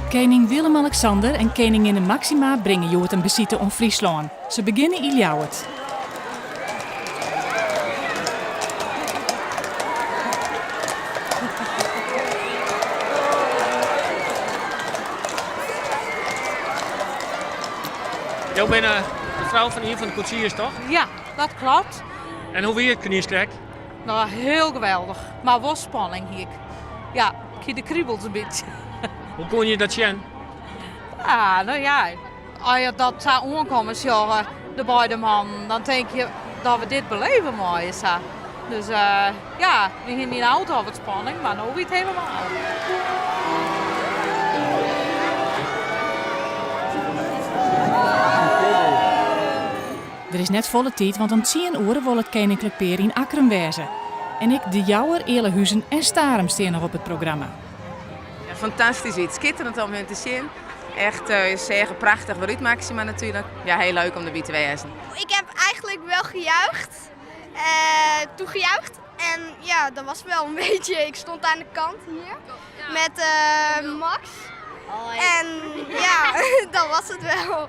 Kening Willem-Alexander en keninginne Máxima bringe hjoed in besite oan Fryslân. Se begjinne yn Ljouwert. Jo binne de frou fan ien fan de koetsiers, toch? Ja, dat klopt. En hoe wie it Koningskrekt? Nou, hiel geweldich. Mar wol spanning hie ik. Ja, ik hie de kribels in bytsje. Hoe koene je dat sjen? Ja, no ja, as je dat sa oankommen sjogge, de beide mannen, dan tink je dat we dit beleve meie sa. Dus uh, ja, we hiene yn de auto al wat spanning, mar no wie it helemaal. Der is net folle tiid, want om tsien oere wol it keninklik pear yn Akkrum wêze. En ek De Jouwer, Ealahuzen en Starum stean noch op it programma. Ja, fantastysk wie it. Skitterend om hun te sjen. Echt, uh, seagen prachtich wer út Maxima natuerlik. Ja, hiel leuk om derby te wêzen. Ik heb eigenlijk wel gejuicht, uh, toegejuicht. En ja, dat was wel een beetje. Ik stond aan de kant hier met uh, Max. En ja, dat was het wel.